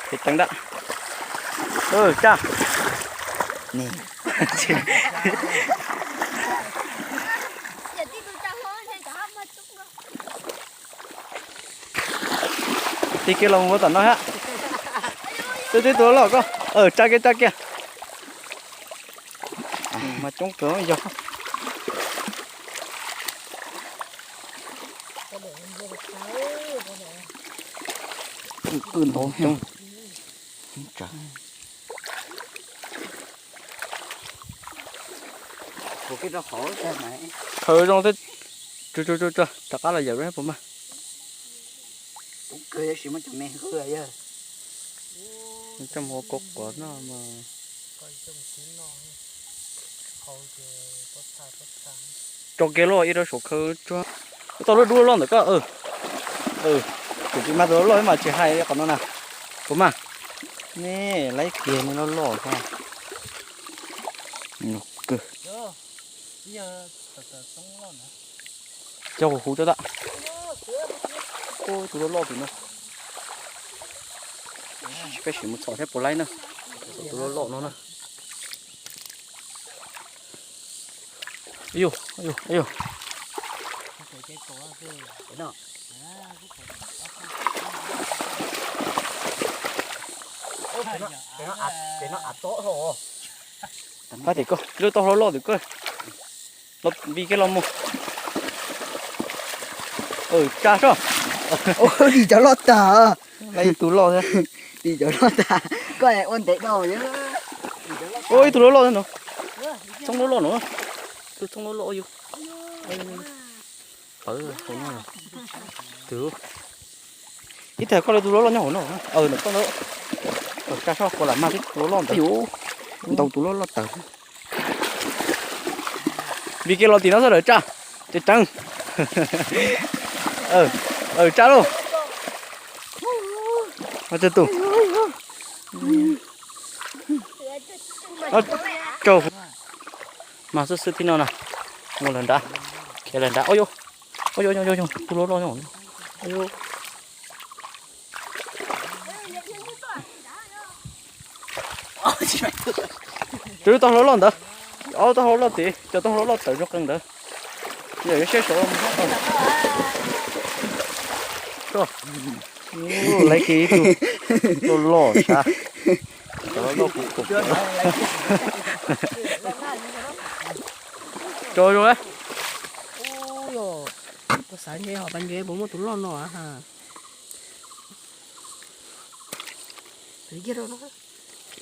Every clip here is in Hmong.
Ces teev dab. Tsaj. Tig kiag los ua tom no hab. Twb twb tus loj loj koj. Tsa kiag tsa kiag. Mas coob kawg yog. Kwj ntau coob. Khaws zoo thiab. Rov qab los yawm puas mag. Coj mus ua kua quav noj mas. Tso kiag lub ib rau saum khaw tsuag. Tau lub dub loj ntawm koj. Kuv tsis mag tus loj loj mas tsis hais qhov no na. Puas mag? Nej laib kiag nej loj loj xwb. Coj huv huv tso tag. Tus loj loj tim no. Peb sim mus txhom seb puas laib na. Tus loj loj no na. Yus, yus, yus. Pab tim koj, lub taub hau loj loj tim koj. Los vij kiag los mus. Tsa soj. Dim cov loj tag. Ib tug loj thiab. Dim cov loj tag. Koj ua ntev dhau. Ua ib tug loj loj thiab no. Txooj loj loj no. Tus txooj loj loj yus. Pawv, tus, ib tag koj lawv tus loj loj nyob hauv no. Koj no. Tsa soj puas lam mag tib tus loj loj ntawd. Ntaus tus loj loj tawm. Vij kiag los tim no xwb lawm Tsaj. Tseem tseeb. Tsaj lauj. Tus, mag xwb xwb tib no na. Mus lawm nrad. Khiav lawm nrad. Tus loj loj nyob. Cov taub hau loj ntawd, ob taub hau loj tid, cov taub hau loj tawm zog qees ntawd. Yog yuav siab sov. Laiv kiag ib tug loj loj sab. Cov loj loj kuv kuv. Tso zoo. Xav ntshe ho pas ntshe puas muaj tus loj no.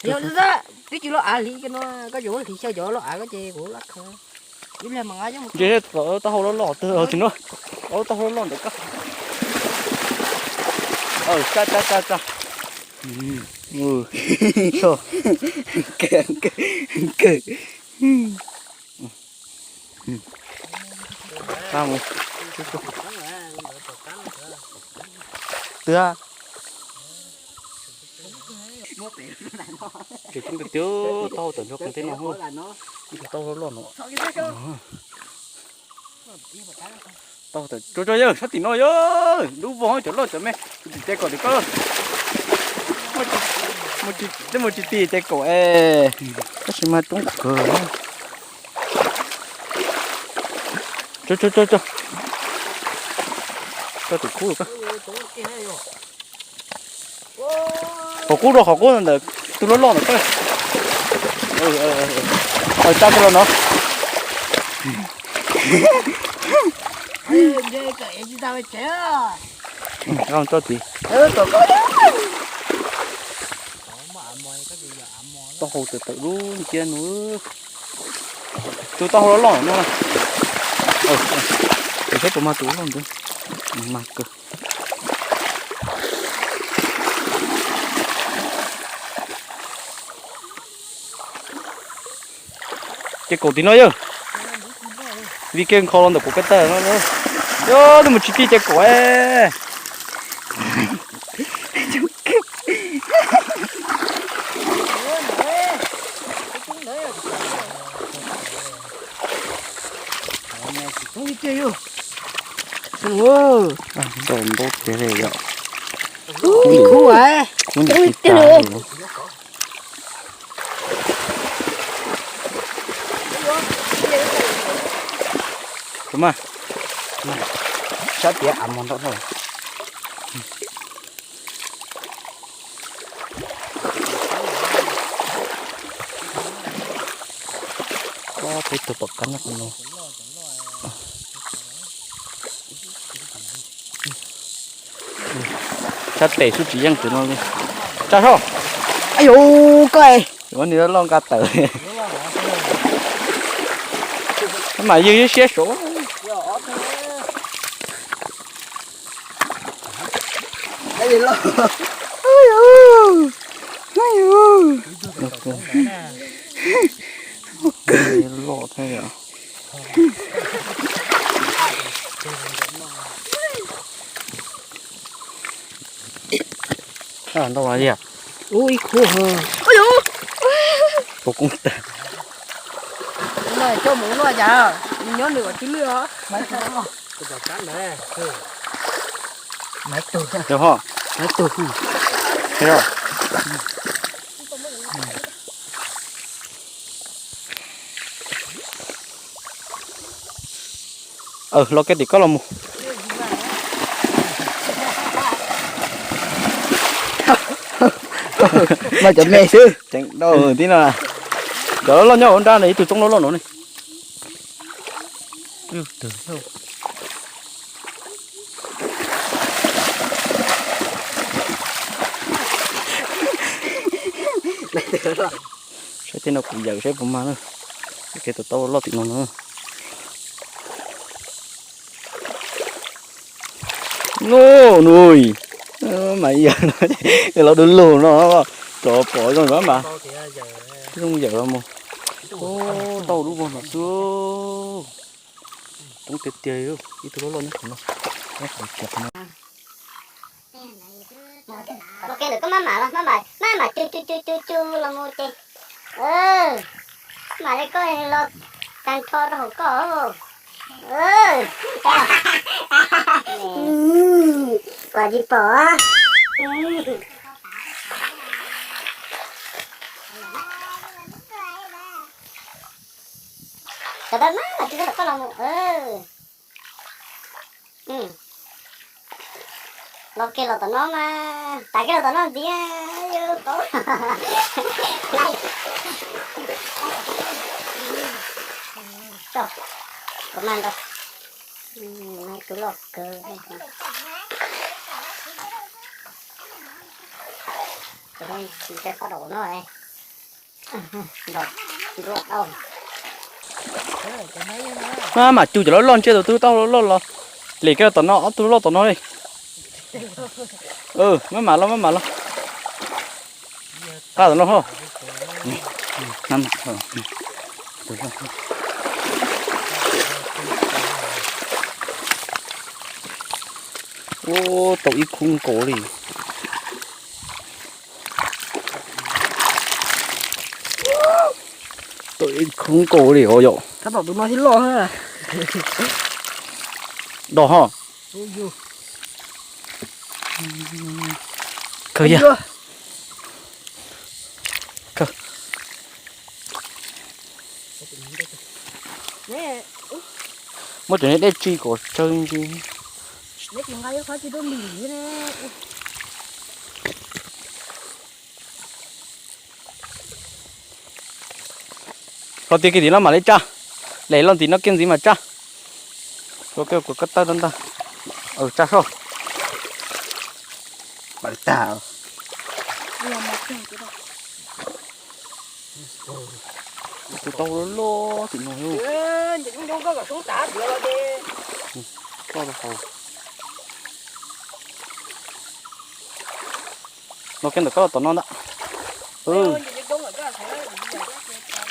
Yog twb tsis loj av hliv no, koj tseem muab hliv xyaw cov loj av koj ces kuv laj khaws. Ib pliag mas nqa coj mus. Ntshe taub hau loj loj twg tim no. Taub hau loj loj ntawm koj. Tsa tsa tsa tsa. Twb ces coob tiag tiag, taub hau tawm nrog qees tej no, ib tug taub hau loj loj no. Taub hau tawm tso tso yawg sab tim no yawg, dub vog cov loj cov me, tim tes kaum tim koj. Tej mus tsis tim tes kaum es, tab sis mas coob kawg. Tso tso tso tso. Tso tim khub. Qhov qub rau qhov qub ntawm tus loj loj ntawm koj. Tsa rau los no. Tso tid. Taub hau tawm tawm lub ntiab no. Tus taub hau loj loj no. Saib puas mag tus loj ntawd. Mag kawg. Ces kaum tim no yawg. Vij kiag nkhaus los ntawm kuv ko taw no. Yog twb mus tsis tij ces kaum. Ntau ntau tiag li yom. Ib khub, khub ntawm tib tag. Tus mas, sab tias av mos nroj no. Ob peb tug pom qab nyob qhov no. Sab tes xwb tsis yeej tus no li. Tsa soj. Ai yus, koj ua nws loj nqa tawm. Mas yog ib siab saud. Loj thiab yom. Ntau li. Ub, ib khub. Pov koob tag. Coj mus noj cas, nyob nws ua tib lwj os. Maiv tug, maiv tug. Los kiag tim koj los mus. Mas cov me xwb. Tseem dau tib no. Cov loj loj nyob hauv nrab no, ib tug txoob loj loj no ne. Saib tej no kuv yawm saib puas mag na. Kev tau tau loj tim no na. Nus, mas yawm no, los du lug no, rov pom zoo mas, zoo yawm mus. Tau lub vog no xwb. Poob tiag tiag, ib tug loj loj nyob qhov no. Los kiag ntawm koj maj mam los, maj mam, maj mam cug cug cug cug cug los mus ces, maj mam li koj los tag nrho rau hauv koj. Kuv tsis pom. Cov tau maj mam cug cug los koj los mus. Los kiag los tom no mas, tas kiag los tom no ntxiv. Cov mas ntau, tus loj kawg. Ntsia qhov daum no. Maj mam cug cov loj loj ntsia tus twg tau loj loj los. Lim kiag tom no, ob tug loj tom no li. Maj mam los, maj mam los. Qab tom no ho. Ua tau ib khub nkaus li. Tau ib khub nkaus li os yom. Dos ho. Kawg yog. Kawg. Muab cov niag dej tsi kom tsawg ntsis. Los tiag kiag tim no mam li tsa. Lem los tim no kiag ntxiv mas tsa. Los kiag kuv koj tawb rau ntag. Tsa soj. Mam li tag. Tus tau loj loj tim no. Koj rau hauv. Los kiag ntawm koj los tom no ntag.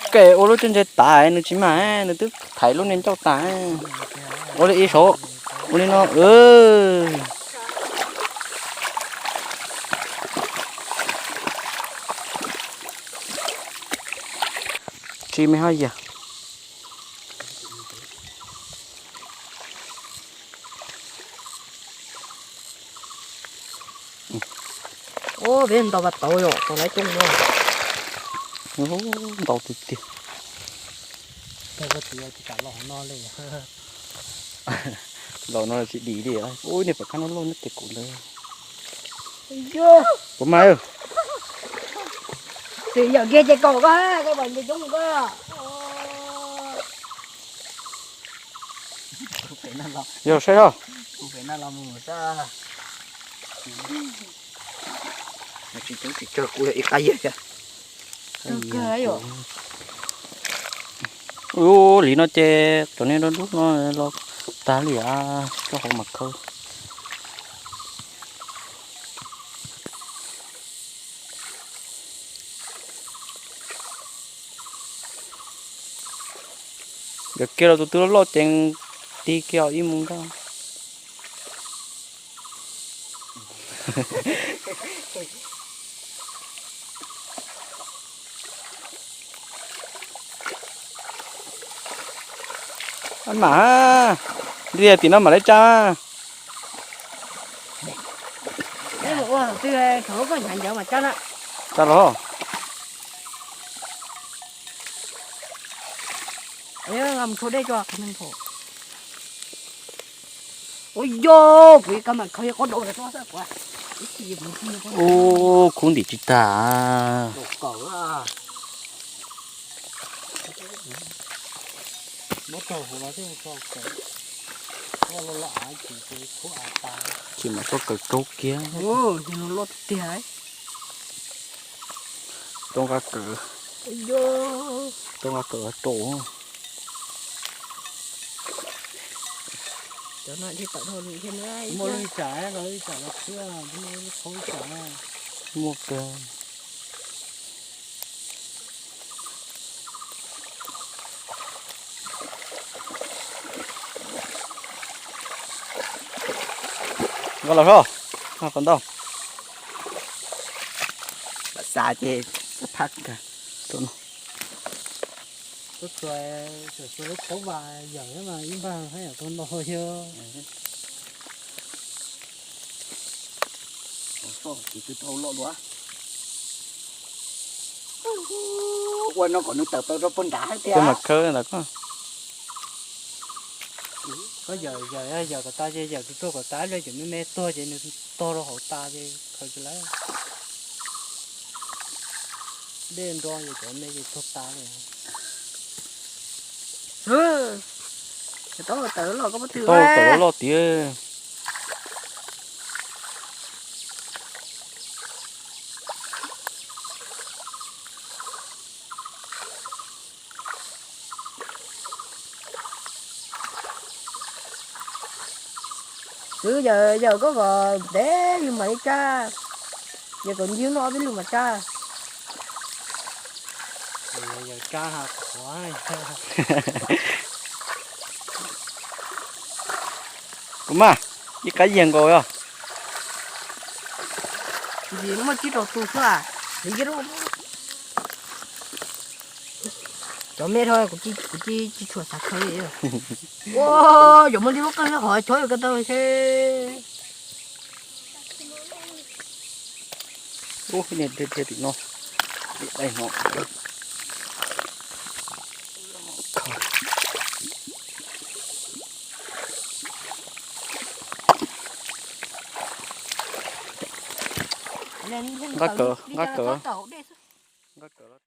Kev ua lub tsev ntse tas nws tsis mag, nws twb thaiv lub niag ncauj tas. Ua li ib saum, ua li no. Tsis me haj yam. Ua peb ntaus pas tauv yom, tau lawv coob no. Ntau tiag tiag. Los no li. Los no tsis dim li. Ub, niag pom qab no loj nyob ces kuv ntawd. Kuv mas. Twb yawm kiag ces kaum koj, koj pom nce coob koj. Yog saib os. Tsis coob tsis tsawg, kuv yog ib qab yawg thiab. Ub, li no ces cov niag dub dub no los tag li as, rau hauv mas khawb. Yog kiag los tus twg loj loj ces tig kiag ib mus ntag. Mam, ntiag tim no mam li tsa. Tsa los. Ua yog kuv ib kab mam khaws qhov dau. Ub, khub ntim tsis tag. Ces mam txhob kaw kaub kiag. Rau nqa kawm, rau nqa kawm rau. Muaj lub ib tsam, lub ib tsam los xwb, muaj lub qhov ib tsam. Muaj kawg. Nqa los soj, nqa kom ntau. Xav ces phab kawg. Tuaj txog, txog lub thaub vas yawm mas ib npag haj yam tau ntau thiab. Soj ces twb tau loj dua. Ua no kom nws tawm plaws rau puag nrad thiab. Koj yawm, yawm, yawm kom tas ces yawm tus tuag kom tas, cov me me tuag ces nws tog rau hauv tas ces khaws tsis lawm. Dej nro ces cov me ces tuag tas li. Tau tawm loj tiag. Twb yawm, yawm koj kom ntev yus mam li tsa, yawm kom ncig no peb lug mam tsa. Kuv mas, ib qab yiag nkaus yog. Ntsis muaj tsib rau tus xwb. Cov me dhau kuv tsis tshua xav khaws li. Ua, cov muaj li lub qeej qhov chob yuav ko taw xwb. Ub, niag dhia dhia tim no. Nqa kawm, nqa kawm, nqa kawm.